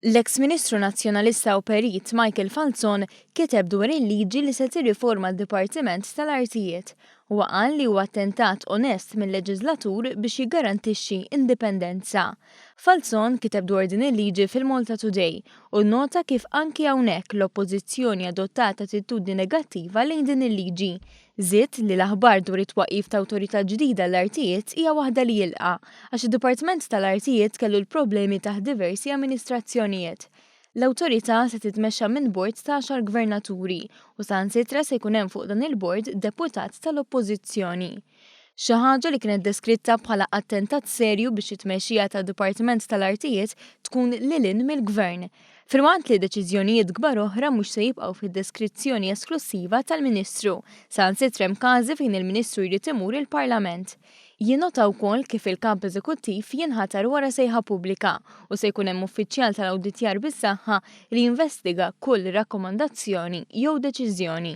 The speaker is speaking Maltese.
L-eks Ministru Nazzjonalista u Perit Michael Falzon kiteb dwar il-liġi li se tirriforma d-Dipartiment tal-Artijiet. Huwa qal li huwa attentat onest mil-leġiżlatur biex jiggarantixxi indipendenza. Falzon kiteb dwar din il-liġi fil-Malta Today u nnota kif anki hawnhekk l-Oppożizzjoni adottat attitudni negattiva lejn din il-liġi. Żied li l-aħbar dwar it-twaqqif ta' awtorità ġdida għall-artijiet hija waħda li jilqa' għax id-Dipartiment tal-Artijiet kellu l-problemi taħt diversi amministrazzjonijiet. L-awtorità se titmexxa minn bord ta' għaxar gvernaturi u saħansitra se jkun hemm fuq dan il-bord deputat tal-Oppożizzjoni. Xi ħaġa li kienet deskritta bħala attentat serju biex it-tmexxija tad-Dipartiment tal-Artijiet tkun lil hinn mill-Gvern. Filwaqt li deċiżjonijiet kbar oħra mhux se jibqgħu fid-deskrizzjoni esklussiva tal-Ministru, saħansitra hemm każi fejn il-Ministru jrid imur il-Parlament. Jinnota wkoll kif il-Kap Eżekuttiv jinħatar wara sejħa pubblika u se jkun hemm uffiċjal tal-awditjar bis-saħħa li jinvestiga kull rakkomandazzjoni jew deċiżjoni.